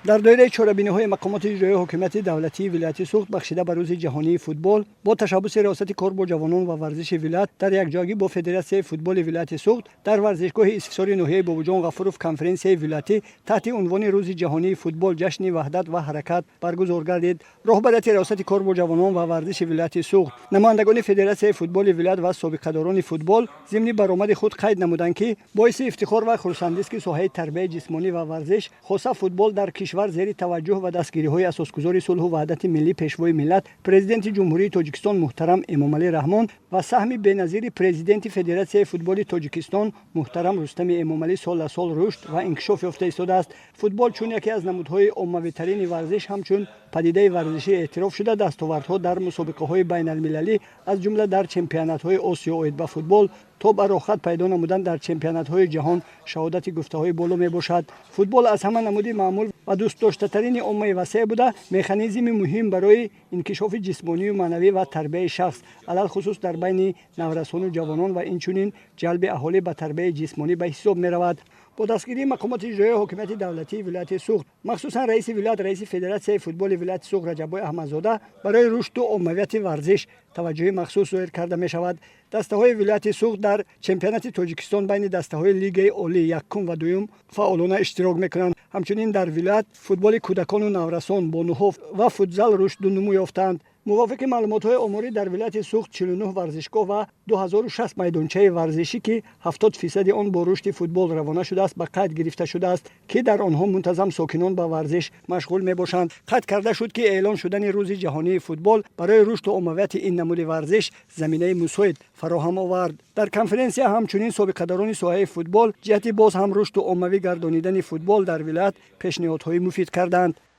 Дар доираи чорабиниҳои мақомоти иҷроияи ҳокимияти давлатии вилояти Суғд, бахшида ба Рӯзи ҷаҳонии футбол, бо ташаббуси Раёсати кор бо ҷавонон ва варзиши вилоят дар якҷоягӣ бо Федератсияи футболи вилояти Суғд дар варзишгоҳи Истисори ноҳияи Бобоҷон Ғафуров конференсияи вилоятӣ таҳти унвони «Рӯзи ҷаҳонии футбол: ҷашни ваҳдат ва ҳаракат» баргузор гардид. Роҳбарияти Раёсати кор бо ҷавонон ва варзиши вилояти Суғд, намояндагони Федератсияи футболи вилоят ва собиқадорони футбол зимни баромади худ қайд намуданд, ки боиси ифтихор ва хурсандист, ки соҳаи тарбияи ҷисмонӣ ва варзиш, хоса футбол, дар кишвар зери таваҷҷӯҳ ва дастгириҳои Асосгузори сулҳу ваҳдати миллӣ, Пешвои миллат, Президенти Ҷумҳурии Тоҷикистон муҳтарам Эмомалӣ Раҳмон ва саҳми беназири президенти Федератсияи футболи Тоҷикистон муҳтарам Рустами Эмомалӣ сол аз сол рушд ва инкишоф ёфта истодааст. Футбол чун яке аз намудҳои оммавитарини варзиш, ҳамчун падидаи варзишӣ эътироф шуда, дастовардҳо дар мусобиқаҳои байналмилалӣ, аз ҷумла дар чемпионатҳои Осиё оид ба футбол то ба роҳхат пайдо намудан дар чемпионатҳои ҷаҳон шаҳодати гуфтаҳои боло мебошад. Футбол аз ҳама намуди маъмул ва дӯстдоштатарини оммаи васеъ буда, механизми муҳим барои инкишофи ҷисмонию маънавӣ ва тарбияи шахс, алалхусус дар байни наврасону ҷавонон, ва инчунин ҷалби аҳолӣ ба тарбияи ҷисмонӣ ба ҳисоб меравад. Бо дастгирии мақомоти иҷроияи ҳокимияти давлатии вилояти Суғд, махсусан раиси вилоят, раиси Федератсияи футболи вилояти Суғд Раҷаббой Аҳмадзода, барои рушду оммавияти варзиш таваҷҷӯҳи махсус зоҳир карда мешавад. Дастаҳои вилояти Суғд дар чемпионати Тоҷикистон байни дастаҳои лигаи олӣ якум ва дуюм фаъолона иштирок мекунанд. Ҳамчунин дар вилоят футболи кӯдакону наврасон, бонуҳо ва футзал рушду нумӯ ёфтаанд. Мувофиқи маълумотҳои оморӣ, дар вилояти Суғд 49 варзишгоҳ ва 2060 майдончаи варзишӣ, ки 70 фисади он бо рушди футбол равона шудааст, ба қайд гирифта шудааст, ки дар онҳо мунтазам сокинон ба варзиш машғул мебошанд. Қайд карда шуд, ки эълон шудани Рӯзи ҷаҳонии футбол барои рушду оммавияти ин намуди варзиш заминаи мусоид фароҳам овард. Дар конференсия ҳамчунин собиқадорони соҳаи футбол ҷиҳати боз ҳам рушду оммавӣ гардонидани футбол дар вилоят пешниҳодҳои муфид карданд.